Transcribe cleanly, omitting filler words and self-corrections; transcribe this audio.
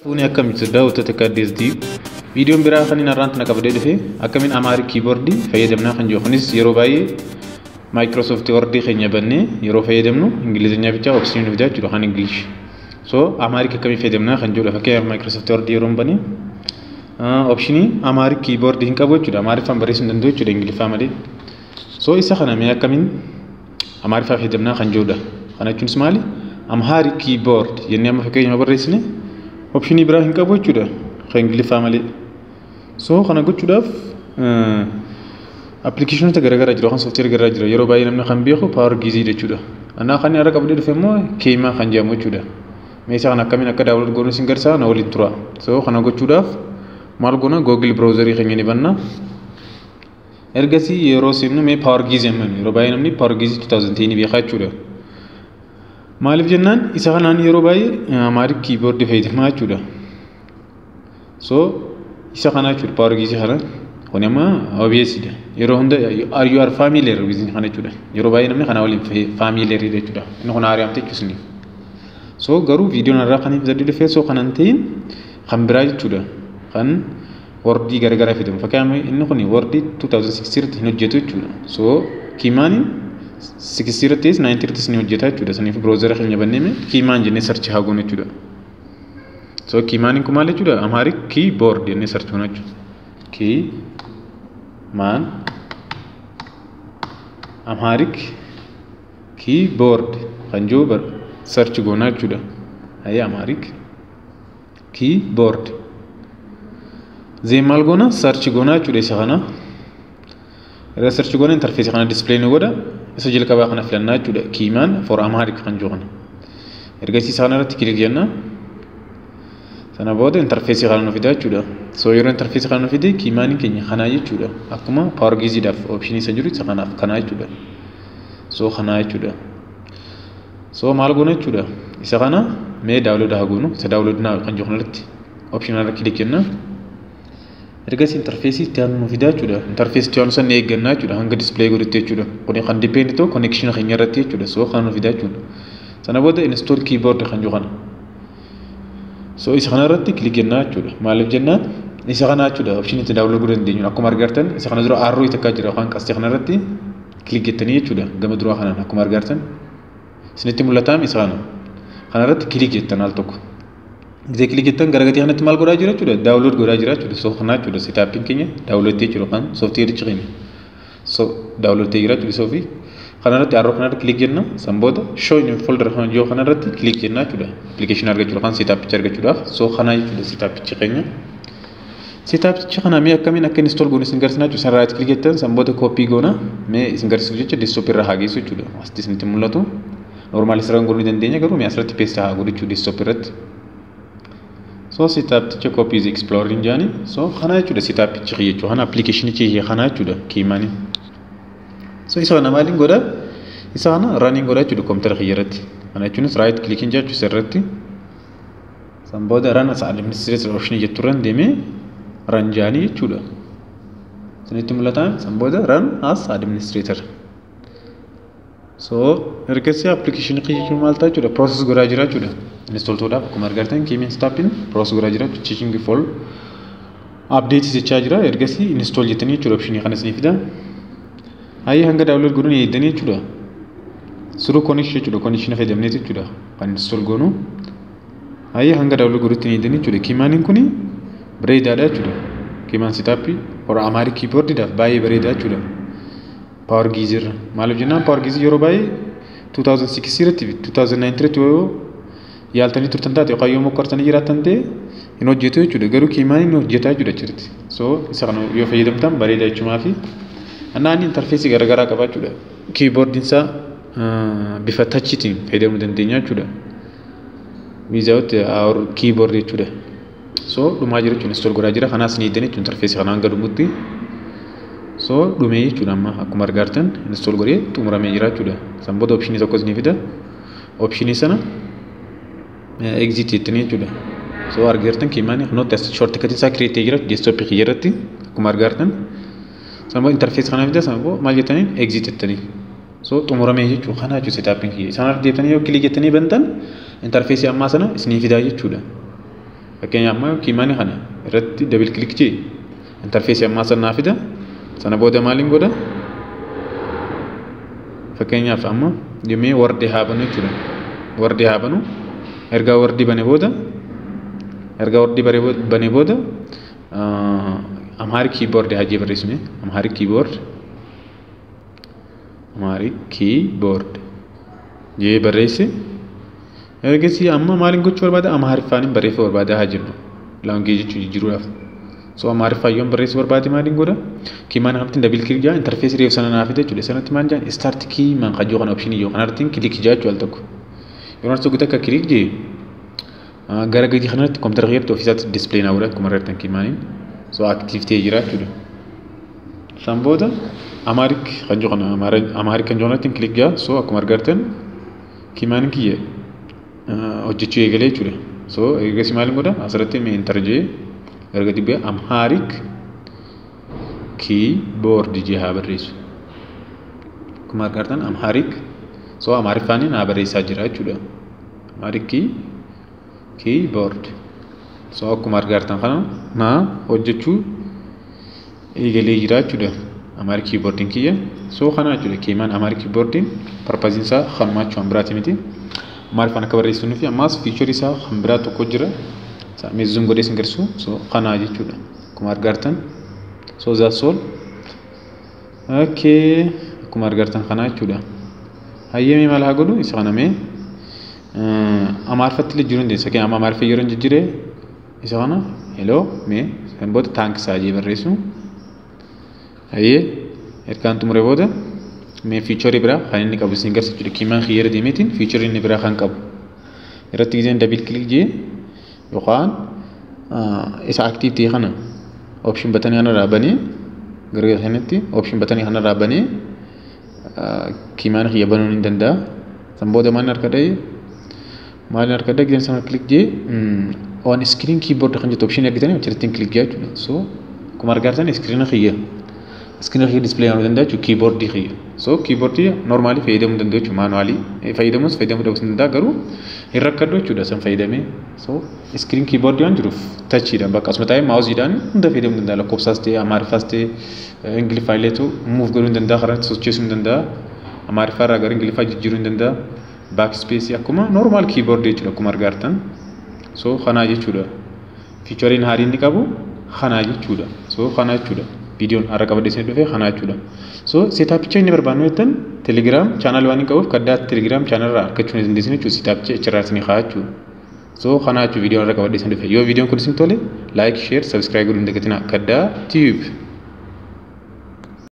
Fuuni akkamitti daawwattoota akka addeessitii viidiyoon biraa kan inni har'aanti na qabdee dhufe akkamiin Amharic keyboard fayyadamnaa kan jiru kunis yeroo baay'ee Microsoft Word keenya bannee yeroo fayyadamnu Ingilizኛ ብቻ option nu fidaa jechuudha kan English. So Amharic akkamiin fayyadamnaa kan jirudha. Fakkeenyaaf Microsoft Word yeroo banee optionii Amharic keyboard hin qabu jechuudha. Amaariffaan barreessuu hin danda'u jechuudha Ingiliffaa malee. So isa kana mee akkamiin Amaariffaa fayyadamnaa kan jirudha. Kana jechuunis maali? Amharic keyboard jennee amma fakkeenyaaf barreessine optionii biraa hin qabu jechuudha kan Ingiliffaa malee. So kana gochuudhaaf applicationoota garaagaraa jiru kan software garaagaraa jira. Yeroo baay'ee namni kan beeku Power Geez jechuudha. Anaa kan irra qabdee dhufe immoo Keyman kan jedhamu jechuudha. Meeshaa kana akkamiin akka download goonu isin garsiisa, na waliin tura. So kana gochuudhaaf maal goona? Google browser keenya ni banna. Ergasii yeroo seennu mee Power Geez jennu, yeroo baay'ee namni Power Geez 2010 beekaa jechuudha. Maaliif jennaan isa kanaan yeroo baay'ee Amharic keyboard fayyadamaa jechuudha. So isa kana jechuudha Power Geez kana kun amma obvious dha. Yeroo hunda are you are familiar with kana jechuudha. Yeroo baay'ee namni kana waliin familiar jechuudha. Inni kun haaraamte jechuudha. So garuu viidiyoon irraa kan hin dhufe so kanan ta'in kan biraa jechuudha. Kan Wordii garaagaraa fayyadamu. Fakkeenyaaf inni kun Wordii 2006 irratti hin hojjetu jechuudha. So Keymaniin 60 irrattis 90 irrattis ni hojjeta jechuudha. Saniif browser keenya bannee Keyman jennee search haa goonu jechuudha. So Keymaniin kun maal jechuudha? Amharic keyboard jennee search goona jechuudha. Keyman Amharic keyboard kan jiru search goona jechuudha. Hayya, Amharic keyboard. Then maal goona? Search goona jechuudha isa kana. Irra search goona, interface kana display nu godha. Isa jalqabaa kana filannaa jechuudha. Keyman for Amharic kan jiru kana. Ergasii isa kana irratti click jenna. Sana booda interface kana nu fida jechuudha. So yeroo interface kana nu fide Keymaniin keenya kanaa jechuudha. Akkuma Power Geeziidhaaf option isa jiru isa kanaaf kanaa jechuudha. So kanaa jechuudha. So maal goona jechuudha? Isa kana mee download haa goonu. Isa download naa kan jiru kanarratti option irra click jenna. Ergasii interface itti aanu nu fida jechuudha. Interface itti aanu san eeggannaa jechuudha hanga display godhutti jechuudha. Kuni kan depend ta'u connection keenya irratti jechuudha. So kana nu fida jechuudha. Sana booda install keyboard kan jiru kana. So isa kana irratti click jennaa jechuudha. Maaliif jennaan isa kana jechuudha option itti download godhuu dandeenyu. Akkuma argartan isa kana dura arrow takkaa jira yookaan qastee kana irratti click jettanii jechuudha. Gama duraa kanaan akkuma argartan isinitti mul'ataam isa kana. Kana irratti click jettan al tokko. Gisee click jettan gara gatii kanatti maal godhaa jira jechuudha? Download godhaa jira jechuudha. So kana jechuudha setupiin keenya download ta'ee jiru kan softwareichi keenya. So download ta'ee jira jechuudha. Soofii kana irratti arrow kana irratti click jenna. San booda show in folder kan jiru kana irratti click jenna jechuudha. Application argachuudha kan setupicha argachuudhaaf. So kana jechuudha setupichi keenya. Setupichi kana mee akkamiin akka install goonu isin garsiisna jechuudha. San right click jettan, san booda copy goona. Mee isin garsiisuuf jecha desktop irra haa geessu jechuudha. Asitti isinitti mul'atu. Normal asirra godhuu ni dandeenya, garuu mee asirratti paste haa godhu jechuudha desktop irratti. So setupicha copy is exploring jaani. So kana jechuudha setupichi kiyya jechuudha. Kana applicationichi kiyya kana jechuudha Keymaniin. So isa kana maaliin godha? Isa kana running godha jechuudha kompiitara kiyya irratti. Kana jechuunis right clicking jechuudha isa irratti. San booda run as administrator option jettu irra deemee run jaanii jechuudha. Isinitti mul'ata, san booda run as administrator. So ergasii application kiyya jechuun maal ta'a jechuudha? Process godhaa jira jechuudha. Install ta'uudhaaf akkuma argartan Keyman setupiin process godhaa jira jechuudha. Checking for update jechaa jira. Ergasii install jettanii jechuudha option kana isinii fida. Hayyee, hanga download godhuun eeddanii jechuudha. Through connection jechuudha. Connection fayyadamnee jechuudha kan install goonu. Hayyee, hanga download godhutti eeddanii jechuudha. Keymaniin kuni bareedaadha jechuudha. Keyman setupii for Amharic keyboardiidhaaf baay'ee bareedaa jechuudha. Power Geez irra. Maaliif jennaan Power Geez yeroo baay'ee 2006 irratti 2009 irratti yoo yaaltanii turtan taate yookaan yoo mokkortanii jiraattan ta'e hin hojjetu jechuudha. Garuu Keymaniin ni hojjetaa jechuudha achirratti. So isa kana yoo fayyadamtan bareeda jechuumaa fi annaan interface garaagaraa qaba jechuudha. Keyboardiin isaa bifa touchiitiin fayyadamuu dandeenya jechuudha. Without our keyboard jechuudha. So dhumaa jira jechuudha, install godhaa jira. Kanaas ni eegdan jechuudha interface kanaan hanga dhumutti. So dhumee jechuudha, amma akkuma argartan install godhee xumuramee jira jechuudha. San booda optionii tokkos ni fida. Optionii sana exit jettanii jechuudha. So argartan Keymanii kunuutti as shortcut isaa create jira desktop kiyya irratti akkuma argartan. San booda interface kana fida, san booda maal jettanii exit jettanii. So xumuramee jechuudha kana jechuudha setupiin kiyya. Isaan irra deebitanii yoo click jettanii bantan interface ammaa sana isinii fidaa jechuudha. Fakkeenyaaf amma Keyman kana irratti double click jee interface ammaa sana naa fida. Sana booda maaliin godha? Fakkeenyaaf amma jemmee Word haa banu jechuudha. Word haa banu. Ergaa Word bane booda ergaa Word bane booda Amharic keyboard haa jee barreessine. Amharic keyboard, Amharic keyboard jee barreesse. Ergasii amma maaliin gochuu barbaada? Amaariffaanin barreeffama barbaada haa jennu. Language jechuu jijjiiruudhaaf. So Amaariffaan yoon barreessuu barbaade maaliin godha? Keyman kanatti double click jaa interface reef sana naa fida jechuudha. Sanatti maal jaan start Keyman kajoo kana option yoo kanarratti click jaa jechuudha al tokko. Yeroo tokko takka click jee gara gadi kanatti kompiitara keessatti ofiisaatti display naa godha akkuma argitan Keymaniin. So active ta'ee jira jechuudha. San booda Amharic kan jiru kana Amharic kan jiru kanatti click jaa. So akkuma argitan Keymaniin kiyya hojjechuu eegalee jechuudha. So ergasii maaliin godha? Asirratti mee enter jee erga dibbee Amharic keyboard jee haa barreessu. Akkuma argitan Amharic, so Amaariffaan naa barreessaa jira jechuudha. Amharic keyboard. So akkuma argitan kana naa hojjechuu eegalee jira jechuudha. Amharic keyboardiin kiyya. So kana jechuudha Keyman Amharic keyboardiin purposeiin isaa kanumaa jechuudha, biraati miti. Amaariffaan akka barreessinu fi ammaas feature isaa kan biraa tokko jira. Mee zoom godhee isin garsiisu. So kanaa jechuudha. Akkuma argitan. So that's all. Okay. Akkuma argitan kanaa jechuudha. Hayyamee maal haa godhu isa kana mee Amaariffatti illee jiruu hin dandeessa. Fakkeenyaaf amma Amaariffa yeroo hin jijjiire isa kana hello mee san booda thanks haa jee barreessu. Hayyee ergaan xumuree booda mee feature biraa kan inni qabu isin garsiisu jechuudha. Keyman kiyyeera deemeetiin feature inni biraa kan qabu. Irratti giseen double click jee yookaan isa active ta'e kana option button kanarraa banee gara kanatti option button kanarraa banee Keyman kiyya banuu ni danda'a. San booda maal harka dha'ee maal harka dha'ee giseen sana click jee on screen keyboard kan jettu option argitanii achirratti click jee jechuudha. So akkuma argitan screen kiyya display godhuu danda'a jechuudha keyboard kiyya. So keyboard normally fayyadamuu danda'u jechuudha, manually fayyadamus fayyadamuu dhabuu danda'a, garuu hin rakkadhu jechuudha san fayyadamee. So screen keyboard waan jiruuf touchiidhaan bakka asuma taa'ee mouseiidhaan hunda fayyadamuu danda'a, lakkoofsaas ta'e Amaariffaas ta'e Ingiliffaa illeetu move godhuu hin danda'a, karaa itti sochoosuu hin danda'a, Amaariffaa irraa gara Ingiliffaa jijjiiruu hin danda'a, backspace akkuma normal keyboard jechuudha akkuma argitan. So kanaa jechuudha. Featureiin haarii inni qabu kanaa jechuudha. So kanaa jechuudha. Viidiyoon har'a qabadhee isin dhufe kanaa jechuudha. So setupicha inni barbaannu jettan Telegram channel waan hin qabuuf kaddaa Telegram channel irraa argachuu ni dandeessu jechuudha. Setupicha achirraa isin haa jechuudha. So kanaa jechuudha viidiyoon har'a qabadhee isin dhufe. Yoo viidiyoon kun isin tole like, share, subscribe godhuu hin dagatinaa. Kaddaa Tube.